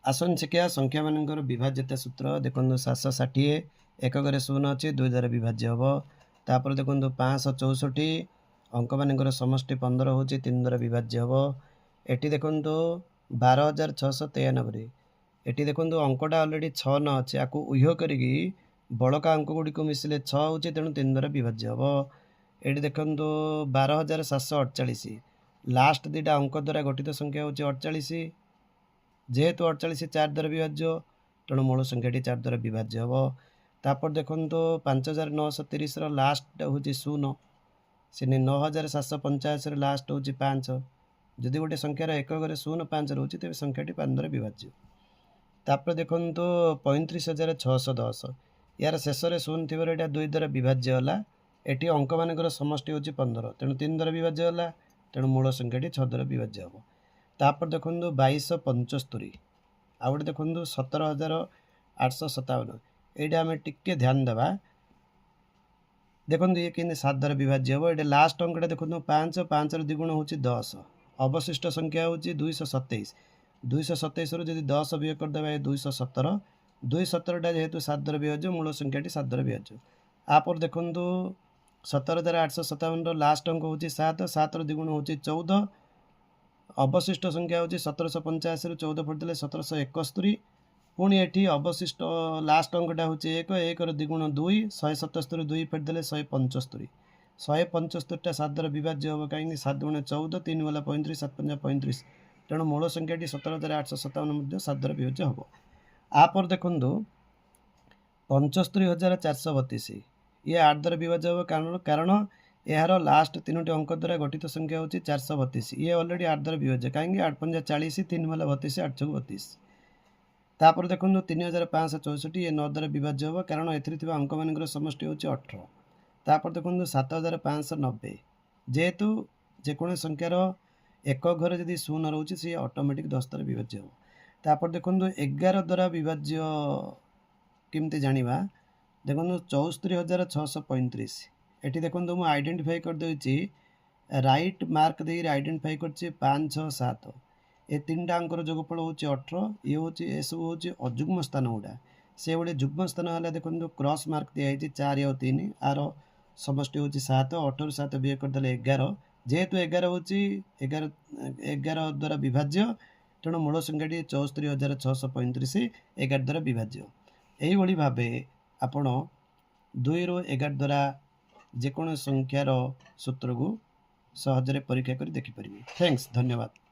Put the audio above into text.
ଆସନ୍ତୁ ଶିଖିବା ସଂଖ୍ୟାମାନଙ୍କର ବିଭାଜ୍ୟତା ସୂତ୍ର। ଦେଖନ୍ତୁ, 760, ଏକକରେ ଶୂନ ଅଛି, ଦୁଇ ଦ୍ୱାରା ବିଭାଜ୍ୟ ହେବ। ତାପରେ ଦେଖନ୍ତୁ, 564, ଅଙ୍କମାନଙ୍କର ସମଷ୍ଟି 15 ହେଉଛି, ତିନି ଦ୍ୱାରା ବିଭାଜ୍ୟ ହେବ। ଏଠି ଦେଖନ୍ତୁ, 12,693। ଏଠି ଦେଖନ୍ତୁ, ଅଙ୍କଟା ଅଲରେଡ଼ି ଛଅ ନଅ ଅଛି। ଆକୁ ଊହ୍ୟ କରିକି ବଳକା ଅଙ୍କ ଗୁଡ଼ିକୁ ମିଶିଲେ ଛଅ ହେଉଛି, ତେଣୁ ତିନି ଦ୍ୱାରା ବିଭାଜ୍ୟ ହେବ। ଏଠି ଦେଖନ୍ତୁ, 12,748। ଲାଷ୍ଟ ଦୁଇଟା ଅଙ୍କ ଦ୍ୱାରା ଗଠିତ ସଂଖ୍ୟା ହେଉଛି 48। ଯେହେତୁ 48 ଚାରି ଦ୍ୱାରା ବିଭାଜ୍ୟ, ତେଣୁ ମୂଳ ସଂଖ୍ୟାଟି ଚାରି ଦ୍ୱାରା ବିଭାଜ୍ୟ ହେବ। ତାପରେ ଦେଖନ୍ତୁ, 5930ର ଲାଷ୍ଟ ହେଉଛି ଶୂନ। ସେମିତି 9785ର ଲାଷ୍ଟ ହେଉଛି ପାଞ୍ଚ। ଯଦି ଗୋଟେ ସଂଖ୍ୟାର ଏକ ଘରେ ଶୂନ ପାଞ୍ଚ ରହୁଛି, ତେବେ ସଂଖ୍ୟାଟି ପାଞ୍ଚ ଦ୍ୱାରା ବିଭାଜ୍ୟ। ତାପରେ ଦେଖନ୍ତୁ, 35,610। ୟାର ଶେଷରେ ଶୂନ ଥିବାରୁ ଏଇଟା ଦୁଇ ଦ୍ୱାରା ବିଭାଜ୍ୟ ହେଲା। ଏଠି ଅଙ୍କମାନଙ୍କର ସମଷ୍ଟି ହେଉଛି 15, ତେଣୁ ତିନି ଦ୍ୱାରା ବିଭାଜ୍ୟ ହେଲା। ତେଣୁ ମୂଳ ସଂଖ୍ୟାଟି ଛଅ ଦ୍ୱାରା ବିଭାଜ୍ୟ ହେବ। ତାପରେ ଦେଖନ୍ତୁ, 2275। ଆଉ ଗୋଟେ ଦେଖନ୍ତୁ, 17,857। ଏଇଟା ଆମେ ଟିକେ ଧ୍ୟାନ ଦେବା। ଦେଖନ୍ତୁ, ଇଏ କେମିତି ସାତ ଦ୍ୱାରା ବିଭାଜ୍ୟ ହେବ? ଏଇଟା ଲାଷ୍ଟ ଅଙ୍କଟା ଦେଖନ୍ତୁ ପାଞ୍ଚ, ପାଞ୍ଚର ଦ୍ୱିଗୁଣ ହେଉଛି 10। ଅବଶିଷ୍ଟ ସଂଖ୍ୟା ହେଉଛି 227। 227ରୁ ଯଦି 10 ବିୟୋଗ କରିଦେବା, ଏ 217। ଦୁଇ ସତରଟା ଯେହେତୁ ସାତ ଦ୍ୱାରା ବିଭାଜ୍ୟ, ମୂଳ ସଂଖ୍ୟାଟି ସାତ ଦ୍ୱାରା ବିଭାଜ୍ୟ। ତାପରେ ଦେଖନ୍ତୁ, 17,857ର ଲାଷ୍ଟ ଅଙ୍କ ହେଉଛି ସାତ, ସାତର ଦ୍ୱିଗୁଣ ହେଉଛି 14। ଅବଶିଷ୍ଟ ସଂଖ୍ୟା ହେଉଛି 1785ରୁ 14 ଫେଡ଼ିଦେଲେ 1771। ପୁଣି ଏଠି ଅବଶିଷ୍ଟ ଲାଷ୍ଟ ଅଙ୍କଟା ହେଉଛି ଏକ, ଏକର ଦ୍ୱିଗୁଣ ଦୁଇ। 177ରୁ ଦୁଇ ଫେଡ଼ିଦେଲେ 175। 175ଟା ସାତ ଦ୍ୱାରା ବିଭାଜ୍ୟ ହେବ। କାହିଁକି? ସାତ ଗୁଣ 14, ତିନି ଗଲା 35, ସାତ ପଞ୍ଚା 35। ତେଣୁ ମୂଳ ସଂଖ୍ୟାଟି 17,857 ମଧ୍ୟ ସାତ ଦ୍ୱାରା ବିଭାଜ୍ୟ ହେବ। ତାପରେ ଦେଖନ୍ତୁ, 75,432। ଇଏ ଆଠ ଦ୍ୱାରା ବିଭାଜ୍ୟ ହେବ। କାରଣ ଏହାର ଲାଷ୍ଟ ତିନୋଟି ଅଙ୍କ ଦ୍ୱାରା ଗଠିତ ସଂଖ୍ୟା ହେଉଛି 432। ଇଏ ଅଲରେଡ଼ି ଆଠ ଦ୍ୱାରା ବିଭାଜ୍ୟ। କାହିଁକି? ଆଠ ପଞ୍ଚା 40, ତିନି ଗଲା 32, ଆଠ ଚଉକ 32। ତାପରେ ଦେଖନ୍ତୁ, 3564। ଇଏ ନଅ ଦ୍ୱାରା ବିଭାଜ୍ୟ ହେବ, କାରଣ ଏଥିରେ ଥିବା ଅଙ୍କମାନଙ୍କର ସମଷ୍ଟି ହେଉଛି 18। ତାପରେ ଦେଖନ୍ତୁ, 7590। ଯେହେତୁ ଯେକୌଣସି ସଂଖ୍ୟାର ଏକ ଘରେ ଯଦି ଶୂନ ରହୁଛି, ସିଏ ଅଟୋମେଟିକ୍ 10 ଦ୍ୱାରା ବିଭାଜ୍ୟ ହେବ। ତାପରେ ଦେଖନ୍ତୁ, 11 ଦ୍ୱାରା ବିଭାଜ୍ୟ କେମିତି ଜାଣିବା? ଦେଖନ୍ତୁ, 74,635। ଏଠି ଦେଖନ୍ତୁ, ମୁଁ ଆଇଡେଣ୍ଟିଫାଇ କରିଦେଇଛି, ରାଇଟ୍ ମାର୍କ ଦେଇକି ଆଇଡେଣ୍ଟିଫାଇ କରିଛି ପାଞ୍ଚ, ଛଅ, ସାତ। ଏ ତିନିଟା ଅଙ୍କର ଯୋଗଫଳ ହେଉଛି 18। ଇଏ ହେଉଛି, ଏସବୁ ହେଉଛି ଅଯୁଗ୍ମ ସ୍ଥାନ ଗୁଡ଼ା। ସେଭଳି ଯୁଗ୍ମ ସ୍ଥାନ ହେଲା, ଦେଖନ୍ତୁ, କ୍ରସ୍ ମାର୍କ ଦିଆହେଇଛି ଚାରି ଆଉ ତିନି, ଆର ସମଷ୍ଟି ହେଉଛି ସାତ। 18ରୁ ସାତ ବିୟୋଗ କରିଦେଲେ 11। ଯେହେତୁ 11 ହେଉଛି 11 ଦ୍ୱାରା ବିଭାଜ୍ୟ, ତେଣୁ ମୂଳ ସଂଖ୍ୟାଟି 74,635 11 ଦ୍ୱାରା ବିଭାଜ୍ୟ। ଏଇଭଳି ଭାବେ ଆପଣ ଦୁଇରୁ 11 ଦ୍ୱାରା ଯେକୌଣସି ସଂଖ୍ୟାର ସୂତ୍ରକୁ ସହଜରେ ପରୀକ୍ଷା କରି ଦେଖିପାରିବେ। Thanks, ଧନ୍ୟବାଦ।